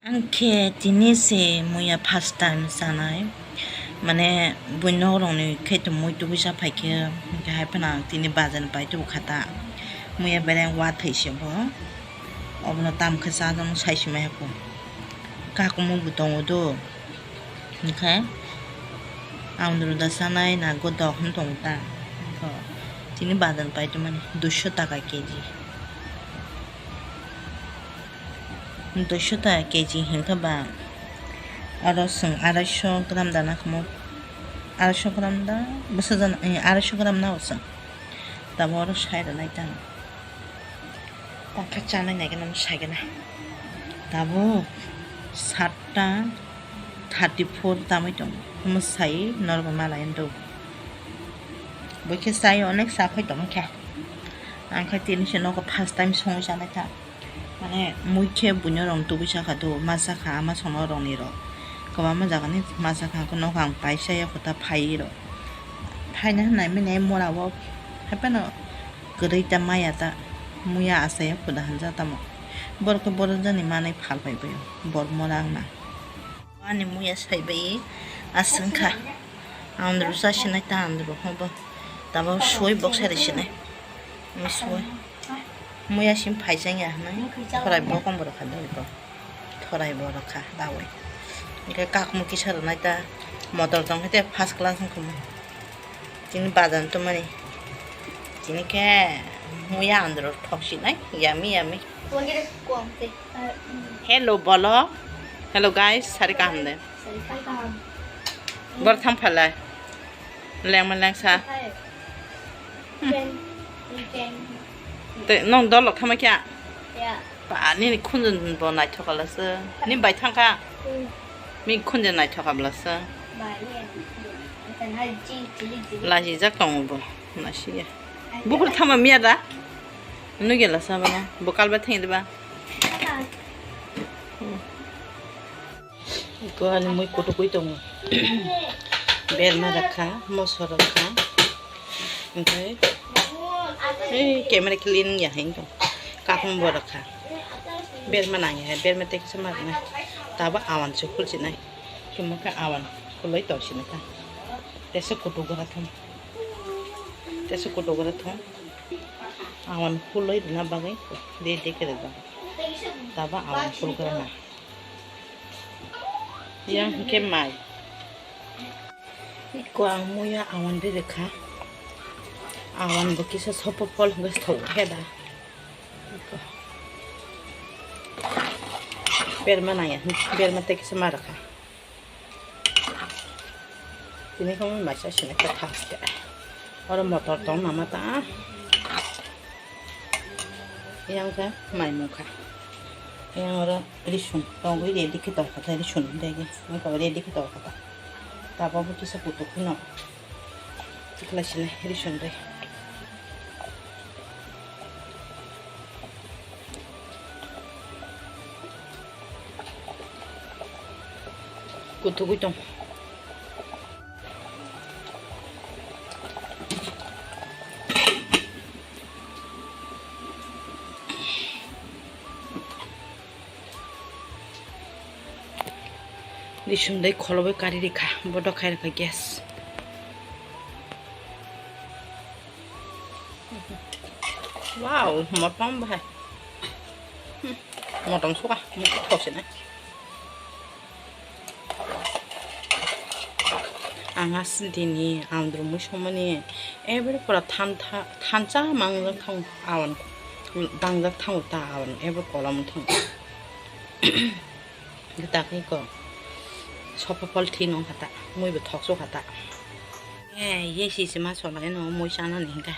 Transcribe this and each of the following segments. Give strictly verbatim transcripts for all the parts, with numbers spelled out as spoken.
Ang khe tini se muya first time chanai, mane buino rokni khe to mui tubui cha phaikhe, hwnkhe hai phano ang tini bazar ni pai tubu kha ta, muya bereng wa thai se bo, obono tam khe cha jani sai se mai hapung, kakumung bo tongo do, hwnkhe ang doro da chanai na godok hwn tongo ta, tini bazar ni pai tongmani duiso taka keji. Duiso ta keji hinkhe ba oro chwng araiso gram da na kamo, araiso gram da bwsajak, eh, araiso gram na o chwng. Tabuk oro sai rwnai ta, takha chanai nai gana sai gana. Tabuk satta thirty four tamai tongo, omo sai norok malai do. Bokhe sai onek sa phai tongkha, ang khe tini se nogo first time songwi chanai ta. Mane mui khe buino rok tubui cha kha do, ma cha kha ama songno rokni rok. Kwbangma jaga ni ma cha kha, nogo ang paisa ya kho ta phai rw. Phaina hwnai mene mora o hai phano kwrwi ta maya ta, muya asai ya kho da hanja tamo. Borok khe borok jani manwi phal pai bai o, bor mora wngna. Ani muya saibai aswng kha. Andro cha sinai ta andro hobo. Tabo sui bok sai sinai. Sui. Muya sim phai chang ya hinai. Thorai bo kong borok kha dai bo. Thorai borok kha dawi. Hingke kakmo kisa rwnai ta. Motor tong khe te first class wngkha mo. Tini bazar tongmani. Tini khe muya andro thok sinai. Yummy, yummy. Hello, bolo. Hello, guys. Sari kaham de. Bor tham phalai. Lengma lengsa. Te nong dolo thama kya? Ba, nini khunjun bo naithok alasw. Ni bai thangkha? Mi khunjun naithok alasw. Laji jak tongo bo. Nasiya. Bukur thama miya da? Nugela sabana. Bo kalba thengdi ba. Iko ani mui kutukui tongo. Berma rakha, moso rakha. Oke. Ei, camera clean ya heng tong. Kakung bo rakha. Berma nang ya, berma tek sama na. Taba awan chukul sinai. Kimo ka awan kulai tau sinai ta. Tesa kutuk gora thong. Tesa kutuk gora thong. Awan kulai rina bagai. De de kere da. Taba awan kul gora na. Yang hingke mai. Iko ang muya awan ri rikha. Awan bo kisa sopo pol hingke thok khe da. Iko. Berma nang ya, berma tei kisa ma rikha. Tini khe maisa sinai khe thaste. Oro motor tong nama ta. Yang khe mai mungkha. Yang oro risung tongwi ready khe tongkha ta, risung degi. Ang khe ready khe tongkha ta. Tabok bo kisa kutuk phano. Tikla sinai risung dei. Kuthugwi tong. Risung dai kholobai kari rikha, bodo khai rikha gas. Wow, motong bahai. Hmm, motong suka, mukuk thok sinai. Ang aswk dini ang drumwi somani, every pura than, tha-, thansa mangjak thang awan dangjak thango ta awan every kolam thang. Gita khe ko sofa pol thi nong kha ta, mui bo thok so kha ta. Eh, ye si si ma sola eno mui sana ni hingka,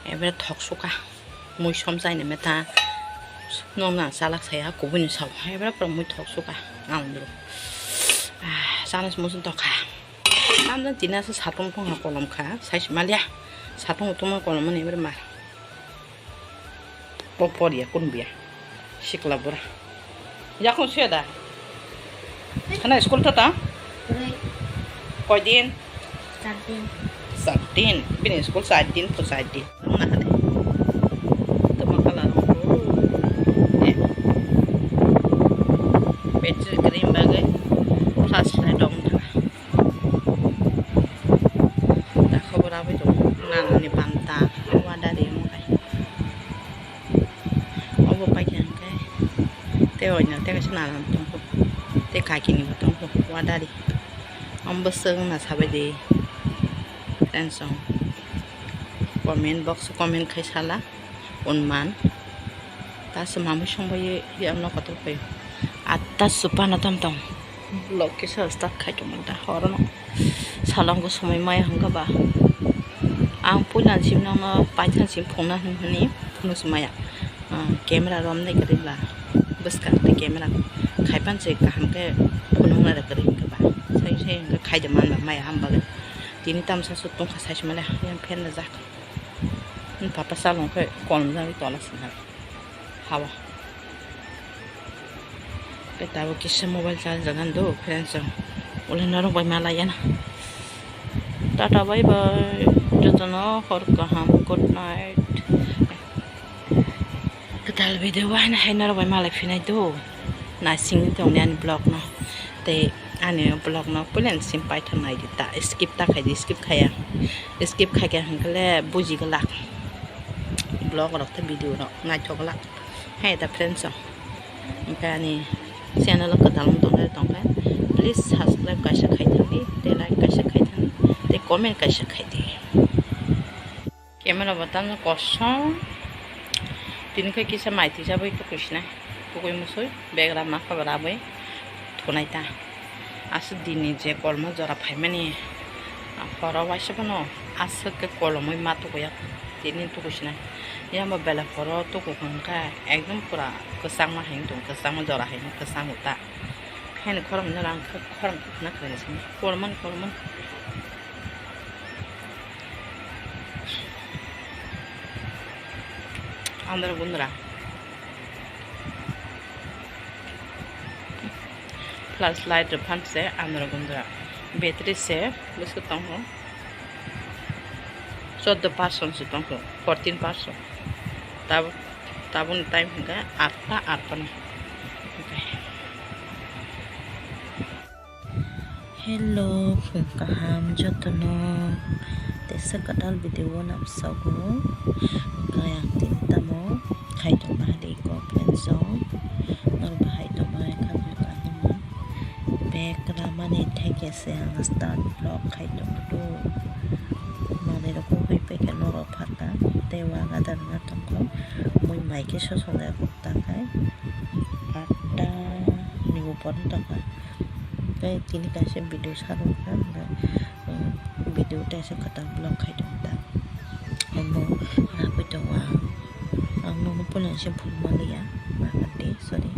every thok so kha. Mui som chai ni meta. Nong na salak saya kubui ni sao. Hai bra pura mui thok suka. Ang dulu. Ah, sana semua sentok kha. Tam dan tina se satung tong ha kolom kha. Sai si malia. Satung tong ma kolom ni bra ma. Popor ya kun bia. Sikla bura. Yakung suya da. Khana school to ta? Koi din? Sat din. Sat din. Bini school sat din to sat din. Tama kala. Eh. Bed Cream bagwi flashlight rok wngkha. Da khobor abui tongo, nanani banta, wadari wngkha. Obo paikha hwnkhe tei oino tei kaisa nanan tongkho, tei kakini bo tongkho, wadari. Omo bwswk wngna sabaidi friends rok, comment box o comment khai sala. Unman. Ta se mamui songbai ye, ye ano kotor pai. Atta supana tam tam. Vlog kisa start khai tongmani ta horono. Salongo somoi maya hwnga ba. Ang puila sim nangno paithan sim phungna hwn hwnwi phunuk se maya. Ah, camera romnai kwrwi ba. Bwskang tei camera khaipan se kaham khe phunukna rw kwrwi hwnga ba. Sai sai hwnga khaida man ba maya ham bagwi. Tini tamsa su tongkha sai se male yang phen rwjak. Papa salong khe kolom jagwi tola swnam. Hawa. Khe tabuk kisa mobile charge jagan do, friends rok. Ule norok bai malai yana. Tata bye bye. Jotono hor kaham, good night. Kwtal video bo haino hai norok bai malai phinai do. Naising tongdi ani vlog no. Tei ani vlog no puila ni sim paithak nai di ta, skip ta khai di, skip khaya. Skip khaikha hwnkhe le buji glak. Vlog rok tei video rok naithok glak. Hai da friends rok. Hwnkhe ani channel o kwtal wng tongkhe tongkhe please subscribe kaisa khai thangdi, tei like kaisa khai thangdi, tei comment kaisa khai di. Camera bo tamno kosong. Tini khe kisa mai twi chabwi tukui sinai. Tukui musui bag rama khe bo rabwi thunai ta. Aswk dini je kolmo jora phaimani, horo waisa phano aswk khe kolomwi ma tukuya. Tini tukui sinai. Yang bo belai horo tuku hwnkha ekdom pura kwchangma hai wng tong, kwchangma jora hai wng, kwchang ta. Haino khorang nang khe khorang khna khlai se kolomani kolomani. Andhra gundra. Flashlight rwphan se andhra gundra. Battery se bwswk tongo. Chordo percent se tongkho, fourteen percent. Tabuk, tabukni time hwnkhe atta arpana. Hello, phung kaham jotono. Teisa kwtal video o nabsago. Hwnkhe ang tini tamo khai tongma hadi comment song. Nor bahai tongma kha. Bag ramani theke se ang start vlog khai tongdo. Manwi rok kok hui paikha norok phatha tei waga da rwna tongkho. Mui mai khe sosonjak ta khai atta ni upor wng tongkha. Tei tini kaisa video sarwkha, video teisa kwtal vlog khai tongkha. Omo nugwi tongo ang. Ang nokno puila se phunuk manliya, sorry.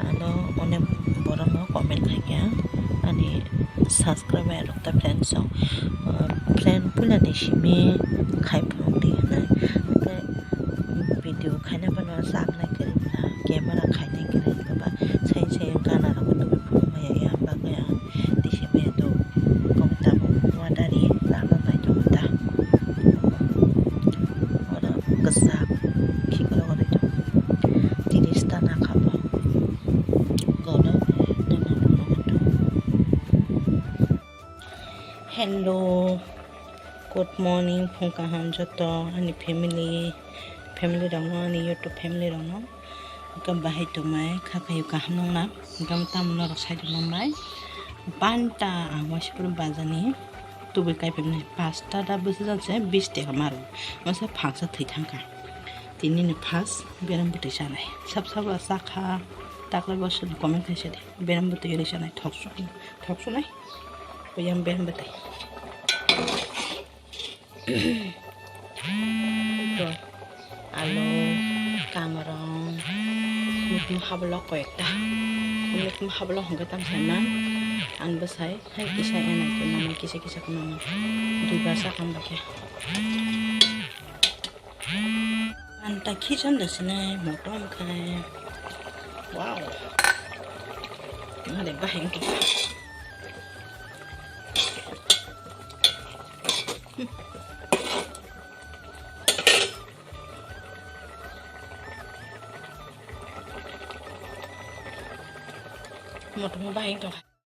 Ano onek borok no comment khaikha ani subscriber rok ta friends rok. Friend puila ni simi khai phunuk di hinwi. Hwnkhe video khaina phano chaknai kwrwi bwla, camera khainai kwrwi bwla, sai sai gana rok tubui phunuk maya ya bagwi ang. Tisi maya do kok tabuk watari lama bai tong ta. Oro kwchak khikoro ori tong. Tiris ta nakha bo. Gono nangma phunuk tong. Hello, good morning, phung kaham joto ani family, family rokno, ani YouTube family rokno. Hwnkhe bahai tongmai kha khayu kaham nongna, hwnkhe tamo norok side o nongbai. Panta ang waisa phuru bazani tubui kaiphai mani pasta da bwsajak se bis teka maro, masa phangsa thwi thangkha. Tinini phas berem bwtwi chanai, sab sabo chakha, taklai boso comment khaisa di, berem bwtwi ri chanai thok suk. Thok sunai. Oyang ben betai. To, alu, kangrong, mutung hablok koyekta. Mutung hablok hongke tam saima. Ang bwsai, hai kisa enai ko nang, kisa kisa ko nang. Duibar sakang bakhe. Anta khichon da sinai motom khai. Wow. Mare bahai wngkha. Tongwi bahai wng tongkha.